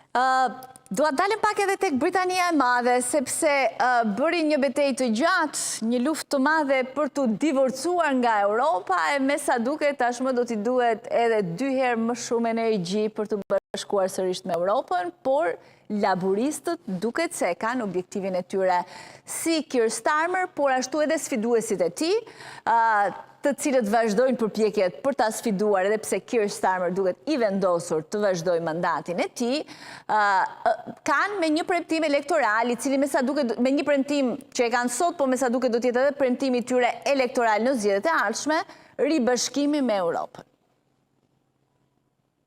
Dua të ndalem pak edhe tek Britania e Madhe, sepse bëri një betejë të gjatë, një luftë të madhe për t'u divorcuar nga Europa e me sa duket tashmë do t'i duhet edhe dy herë më shumë energji për t'u bashkuar sërish me Europën, por laburistët duket se e kanë objektivin e tyre si Keir Starmer, por ashtu edhe sfiduesit e tij, të cilët vazhdojnë përpjekjet për ta sfiduar edhe pse Keir Starmer duket i vendosur të vazhdojë mandatin e tij, kanë me një premtim elektoral, i cili me sa duket me një premtim që e kanë sot, po me sa duket do të jetë edhe premtimi i tyre elektoral në zgjedhjet e ardhshme, ribashkimi me Europën.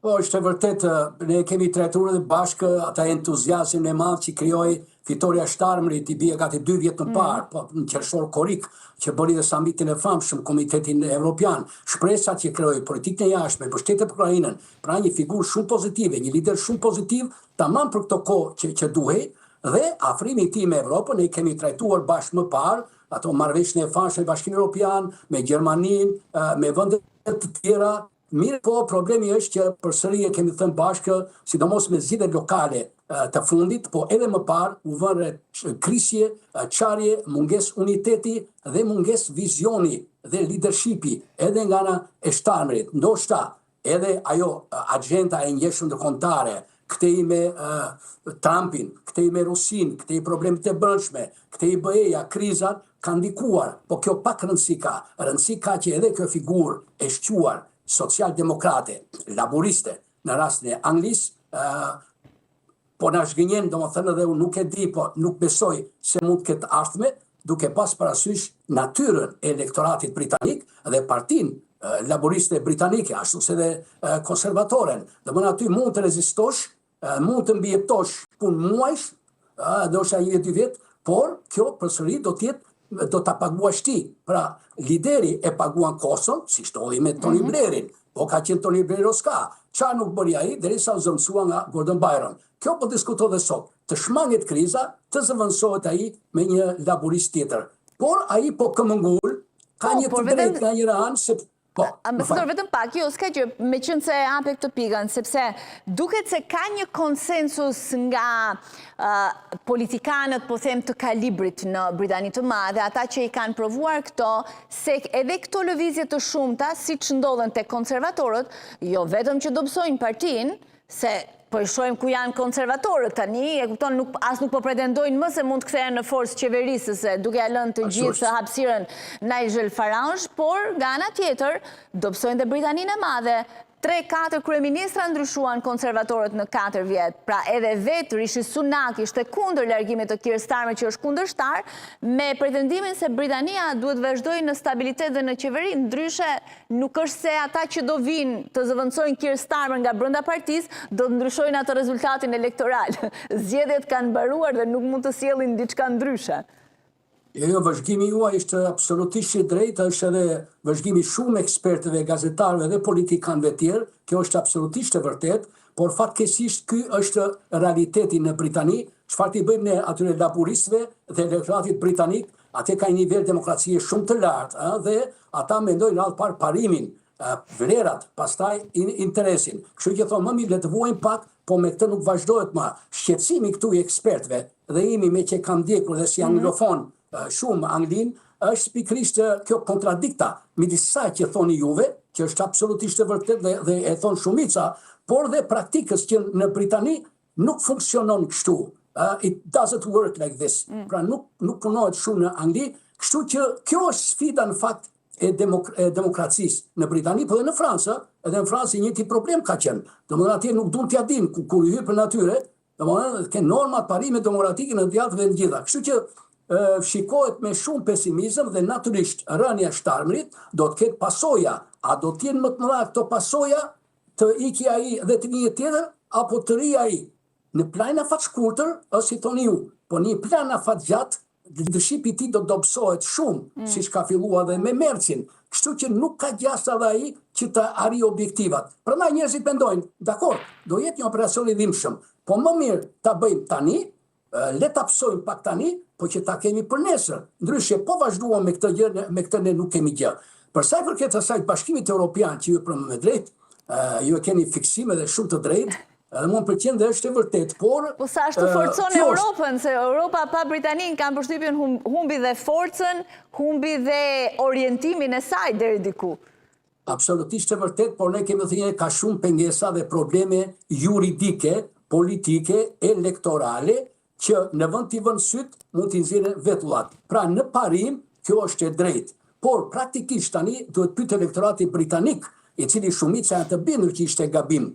Po, është e vërtetë, ne kemi trajtuar edhe bashkë ata entuziazmin e madh që krijoi fitoria Starmerit i bie gati dy vjet më mm. parë, po në qershor korrik, që bëri dhe samitin e famshëm Komitetin Evropian, shpresat që krijoi politikën e jashtme, mbështetje për Ukrainën, pra një figurë shumë pozitive, një lider shumë pozitiv, tamam për këto kohë që, që duhej, dhe afrimi i tij me Evropën, ne kemi trajtuar bashkë më parë, ato marrëveshjen e famshme me Bashkimin Evropian, me Gjermaninë, me vende të tjera, Mirëpo, problemi është që përsëri e kemi thënë bashkë, sidomos me zgjedhjet lokale të fundit, po edhe më parë u vënë re krisje, çarje, mungesë uniteti dhe mungesë vizioni dhe leadershipi edhe nga ana e Starmerit. Ndoshta edhe ajo agjenda e ngjeshur ndërkombëtare, këtej me Trumpin, këtej me Rusinë, këtej problemet e brendshme, këtej BE-ja, krizat, ka ndikuar, po kjo pak rëndësi ka. Rëndësi ka që edhe kjo figurë e shquar socialdemokrate, laburiste, në rastin e Anglisë, po na zhgënjen, domethënë edhe unë nuk e di, po nuk besoj se mund të ketë ardhme, duke pas parasysh natyrën e elektoratit britanik dhe partinë laburiste britanike, ashtu si edhe konservatoren. Domethënë aty mund të rezistosh Mund të mbijetosh punë muajsh, ndoshta një vjet, dy vjet, por kjo përsëri do të jetë do ta paguash ti. Pra, lideri e paguan koston, siç ndodhi me Tony mm -hmm. Blairin, po ka qenë Tony Blair o s'ka. Ça nuk bëri ai derisa u zëvendësua nga Gordon Byron. Kjo po diskutohet dhe sot. Të shmanget kriza, të zëvendësohet ai me një laburist tjetër. Por ai po këmbëngul, ka po, një të drejtë nga njëra anë se Po, Ambasador, vetëm pak, jo, s'ka gjë, meqenëse e hape këtë pikën, sepse duket se ka një konsensus nga politikanët, po them, të kalibrit në Britani të Madhe, ata që i kanë provuar këto, se edhe këto lëvizje të shumta, siç ndodhën te konservatorët, jo vetëm që dobësojnë partinë, Se po i shohim ku janë konservatorët tani, e kupton, nuk, as nuk po pretendojnë më se mund të kthehen në forcë qeverisëse, duke ia lënë të gjithë hapësirën Nigel Farage, por nga ana tjetër, dobësojnë dhe Britaninë e Madhe. 3-4 kryeministra ndryshuan konservatorët në 4 vjet. Pra edhe vetë Rishi Sunak ishte kundër largimit të Keir Starmer që është kundërshtar, me pretendimin se Britania duhet vazhdojë në stabilitet dhe në qeveri, ndryshe Nuk është se ata që do vijnë të zëvendësojnë Keir Starmer nga brenda partisë, do të ndryshojnë atë rezultatin elektoral. Zgjedhjet kanë mbaruar dhe nuk mund të sjellin diçka ndryshe. Jo, jo, vëzhgimi juaj është absolutisht i drejtë, është edhe vëzhgimi i shumë ekspertëve, gazetarëve dhe politikanëve tjerë, kjo është absolutisht e vërtetë, por fatkeqësisht ky është realiteti në Britani, çfarë t'i bëjmë ne atyre laburistëve dhe elektoratit britanik, Atje ka një nivel demokracie shumë të lartë, ë, dhe ata mendojnë radhë parë parimin, vlerat, pastaj interesin. Kështu që thonë më mirë le të vuajmë pak, po me këtë nuk vazhdohet më. Shqetësimi këtu i ekspertëve dhe imi meqë e kam ndjekur dhe si mhm. anglofon shumë Anglinë, është pikërisht kjo kontradikta midis saj që thoni juve, që është absolutisht e vërtetë dhe, dhe e thonë shumica, por dhe praktikës që në Britani Nuk funksionon kështu. Uh, it doesn't work like this. Mm. Pra nuk nuk punohet shumë në Angli, kështu që kjo është sfida në fakt e, demok e demokracisë në Britani, po edhe në Francë, edhe në Francë i njëjti problem ka qenë. Domethënë atje nuk duan t'ia dinë ku kur i hypën atyre, domethënë ke normat, parime demokratike në djathtë dhe në gjitha. Kështu që shikohet me shumë pesimizëm dhe natyrisht rënia e Starmerit do të ketë pasoja. A do të jenë më të mëdha këto pasoja? Të iki ai dhe të vijë tjetër, apo të rrijë ai? Në planin afatshkurtër, është si thoni ju, po në një plan afatgjatë, leadershipi i tij do të dobësohet shumë, mm. siç ka filluar dhe me Mercin. Kështu që nuk ka gjasa dhe ai që të arrijë objektivat. Prandaj njerëzit mendojnë, dakord, do jetë një operacion i dhimbshëm, po më mirë ta bëjmë tani, Le ta pësojmë pak tani, po që ta kemi për nesër. Ndryshe, po vazhduam me këtë gjë, me këtë ne nuk kemi gjë. Për sa i përket asaj Bashkimit Evropian që ju përmendët me drejt, ju e keni fiksim edhe shumë të drejtë, Edhe mua më pëlqen dhe është e vërtetë, por Po sa ashtu forcon Europën, se Europa pa Britaninë kam përshtypjen humbi dhe forcën, humbi dhe orientimin e saj deri diku. Absolutisht e vërtetë, por ne kemi thënë ka shumë pengesa dhe probleme juridike, politike, elektorale që në vend t'i vënë sytë, mund t'i nxjerrin vetullat. Pra në parim kjo është e drejtë. Por praktikisht tani duhet pyet elektorati britanik, i cili shumica janë të bindur që ishte gabim.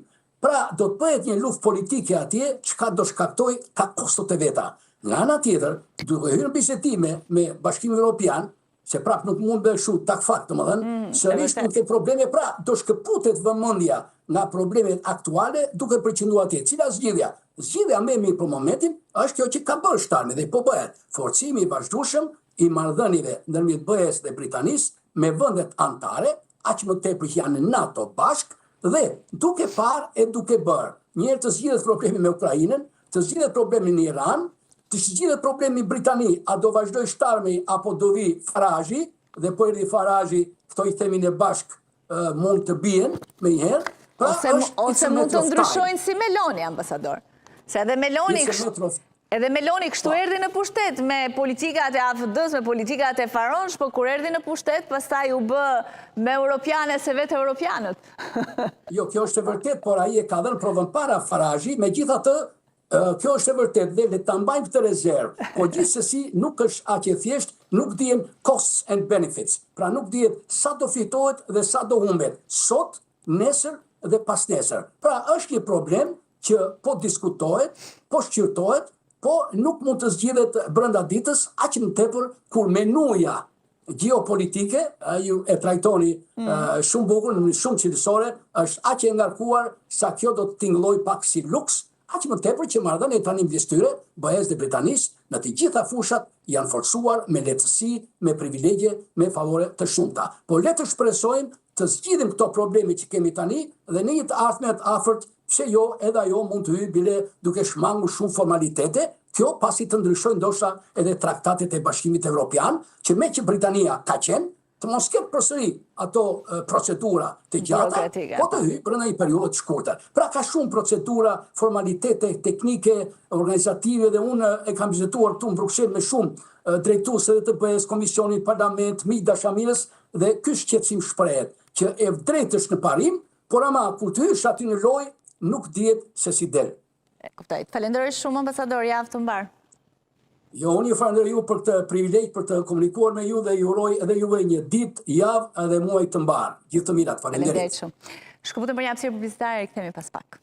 Pra do të bëhet një luftë politike atje, çka do shkaktojë ka kostot e veta. Nga ana tjetër, duke hyrë në bisedime me Bashkimin Evropian, se prap nuk mund bësh kështu tak fak, domethënë, mm, sërish mund të ketë probleme, pra do shkëputet vëmendja nga problemet aktuale duke përqendruar atje. Cila zgjidhja? Zgjidhja më e mirë për momentin është kjo që ka bërë Starmeri dhe po bëhet, forcimi i vazhdueshëm i marrëdhënieve ndërmjet BE-së dhe Britanisë me vendet anëtare, aq më tepër që janë në NATO bashkë dhe duke parë e duke bërë. Një herë të zgjidhet problemi me Ukrainën, të zgjidhet problemi në Iran, të zgjidhet problemi në Britani, a do vazhdojë Starmeri apo do vijë Faraxhi, dhe po erdhi Faraxhi, këto i themi ne bashkë, mund të bien menjëherë. Pra, ose, ose mund të ndryshojnë si Meloni, ambasador. Se edhe Meloni, edhe Meloni kështu po. erdhi në pushtet me politikat e AfD-s, me politikat e Farage, po kur erdhi në pushtet, pastaj u bë më europiane se vetë europianët. Jo, kjo është e vërtetë, por ai e ka dhënë provën para Faraxhi, megjithatë, kjo është e vërtetë dhe le ta mbajmë këtë rezervë, po gjithsesi nuk është aq e thjeshtë, nuk dihen costs and benefits, pra nuk dihet sa do fitohet dhe sa do humbet, sot, nesër dhe pasnesër. Pra është një problem që po diskutohet, po shqyrtohet, po nuk mund të zgjidhet brenda ditës, aq më tepër kur menuja gjeopolitike, ju e trajtoni mm. shumë bukur, në mënyrë shumë cilësore, është aq e ngarkuar sa kjo do të tingëllojë pak si luks, aq më tepër që marrëdhëniet tani midis tyre, BE-së dhe Britanisë, në të gjitha fushat janë forcuar me lehtësi, me privilegje, me favore të shumta. Por le të shpresojmë të zgjidhim këto probleme që kemi tani dhe në një të ardhme të afërt, pse jo, edhe ajo mund të hyjë bile duke shmangur shumë formalitete, kjo pasi të ndryshojnë ndoshta edhe traktatet e Bashkimit Evropian, që meqë Britania ka qenë, të mos ketë përsëri ato procedura të gjata, po të hyjë brenda një periudhe të shkurtër. Pra ka shumë procedura, formalitete teknike, organizative dhe unë e kam vizituar këtu në Bruksel me shumë drejtues edhe të BE-së, Komisionit, Parlament, miq dashamirës dhe ky shqetësim shprehet, që e drejtë është në parim, por ama kur të hysh aty në lojë, nuk dihet se si del. E kuptoj. Të falenderoj shumë ambasador, javë të mbarë. Jo, unë ju falenderoj ju për këtë privilegj për të komunikuar me ju dhe ju uroj edhe juve një ditë, javë edhe muaj të mbarë. Gjithë të mirat, faleminderit. Faleminderit shumë. Shkëputemi për një hapësirë publicitare, rikthehemi pas pak.